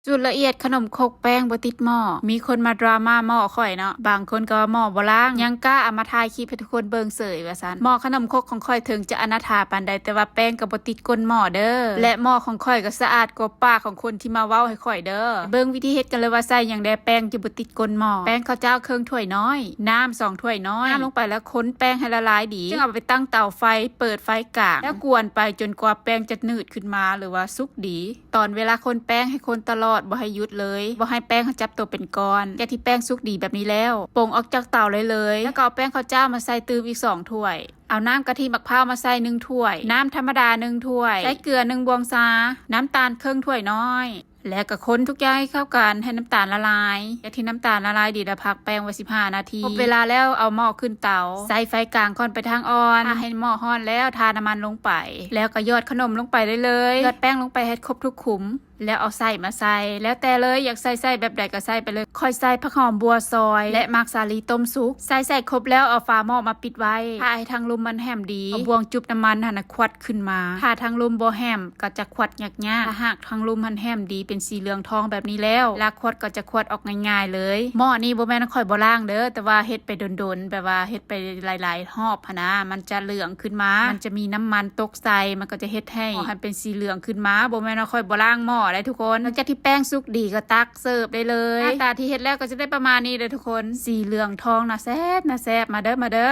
ສູດລະອຽດຂະໜົມຄົກແປ້ງບໍ່ຕິດໝໍ້. ມີຄົນມາດຣາມາໝໍ້ຂ້ອຍເນາະ, ບາງຄົນກໍວ່າໝໍ້ບໍ່ລ້າງ, ຍັງກ້າເອົາມາຖ່າຍຄລິບໃຫ້ທຸກຄົນເບິ່ງເສີຍວ່າຊັ້ນ. ໝໍ້ຂະໜົມຄົກຂອງຂ້ອຍເຖິງຈະອະນາຖາປານໃດ, ແຕ່ວ່າແປ້ງກໍບໍ່ຕິດກົ້ນໝໍ້ເດີ້. ແລະໝໍ້ຂອງຂ້ອຍກໍສະອາດກວ່າປາກຂອງຄົນທີ່ມາເວົ້າໃຫ້ຂ້ອຍເດີ້. ເບິ່ງວິທີເຮັດກັນເລີຍວ່າໃສ່ຫຍັງແດ່ ແປ້ງຈຶ່ງບໍ່ຕິດກົ້ນໝໍ້. ແປ້ງເຂົ້າຈ້າວເຄິ່ງຖ້ວຍນ້ອຍ, ນ້ຳສອງຖ້ວຍນ້ອຍ. ນ້ຳລົງໄປແລ້ວຄົນແປ້ງໃຫ້ລະລາຍດີ, ຈຶ່ງເອົາໄປຕັ້ງເຕົາໄຟ, ເປີດໄຟກາງ ແລ້ວກວນໄປຈົນກວ່າແປ້ງຈະໜືດຂຶ້ນມາ ຫຼືວ່າສຸກດີ. ຕອນເວລາຄົນແປ້ງໃຫ້ຄົນຕະຫຼອດ, ບໍ່ໃຫ້ຢຸດເລີຍ, ບໍ່ໃຫ້ແປ້ງເຮົາຈັບໂຕເປັນກ້ອນ. ຈາກທີ່ແປ້ງສຸກດີແບບນີ້ແລ້ວ, ປົງອອກຈາກເຕົາໄດ້ເລີຍ. ແລ້ວກໍເອົາແປ້ງເຂົ້າຈ້າວມາໃສ່ຕື່ມອີກສອງຖ້ວຍ. ເອົານ້ຳກະທິໝາກພ້າວມາໃສ່ໜຶ່ງຖ້ວຍ, ນ້ຳທຳມະດາໜຶ່ງຖ້ວຍ, ໃສ່ເກືອໜຶ່ງບວງຊາ, ນ້ຳຕານເຄິ່ງຖ້ວຍນ້ອຍ. ແລ້ວກໍຄົນທຸກຢ່າງໃຫ້ເຂົ້າກັນ, ໃຫ້ນ້ຳຕານລະລາຍ. ຈາກທີ່ນ້ຳຕານລະລາຍດີແລ້ວ, ພັກແປ້ງໄວ້ສິບຫ້ານາທີ. ຄົບເວລາແລ້ວ, ເອົາໝໍ້ຂຶ້ນເຕົາ, ໃສ່ໄຟກາງກ່ອນໄປທາງອ່ອນ, ຖ້າໃຫ້ໝໍ້ຮ້ອນແລ້ວ, ທານ້ຳມັນລົງໄປ, ແລ້ວກໍຫຍອດຂະໜົມລົງໄປໄດ້ເລີຍ. ຫຍອດແປ້ງລົງໄປໃຫ້ຄົບທຸກຂຸມ. ແລ້ວເອົາໄສ້ມາໃສ່ ແລ້ວແຕ່ເລີຍ ຢາກໃສ່ ໃສ່ແບບໃດກໍໃສ່ໄປເລີຍ. ຂ້ອຍໃສ່ຜັກຫອມບົ່ວຊອຍ ແລະ ໝາກສາລີຕົ້ມສຸກ ໃສ່ ໃສ່ຄົບແລ້ວເອົາຝາໝໍ້ມາປິດໄວ້ ຖ້າໃຫ້ທາງລຸ່ມມັນແຫ້ມດີ. ເອົາບ່ວງຈຸບນ້ຳມັນຫັ້ນນະຂວັດຂຶ້ນມາ ຖ້າທາງລຸ່ມບໍ່ແຫ້ມກໍຈະຂວັດຍາກໆ. ຖ້າຫາກທາງລຸ່ມຫັ້ນແຫ້ມດີເປັນສີເຫຼືອງທອງແບບນີ້ແລ້ວ ລາກຂວັດກໍຈະຂວັດອອກງ່າຍໆເລີຍ. ໝໍ້ນີ້ບໍ່ແມ່ນຂ້ອຍບໍ່ລ້າງເດີ້ ແຕ່ວ່າເຮັດໄປດົນໆ ແບບວ່າເຮັດໄປຫຼາຍໆຮອບຫັ້ນນະ ມັນຈະເຫຼືອງຂຶ້ນມາ ມັນຈະມີນ້ຳມັນຕົກ ໃສ່ ມັນກໍຈະເຮັດໃຫ້ ໃຫ້ເປັນສີເຫຼືອງຂຶ້ນມາ. ບໍ່ແມ່ນວ່າຂ້ອຍບໍ່ລ້າງໝໍ້ໄດ໋ທຸກຄົນ. ຫຼັງຈາກທີ່ແປ້ງສຸກດີກໍຕັກເສີບໄດ້ເລີຍ. ໜ້າຕາທີ່ເຮັດແລ້ວກໍຈະໄດ້ປະມານນີ້ເດີທຸກຄົນ. ສີເຫຼືອງທອງນະແຊບ ນະແຊບ. ມາເດີ ມາເດີ.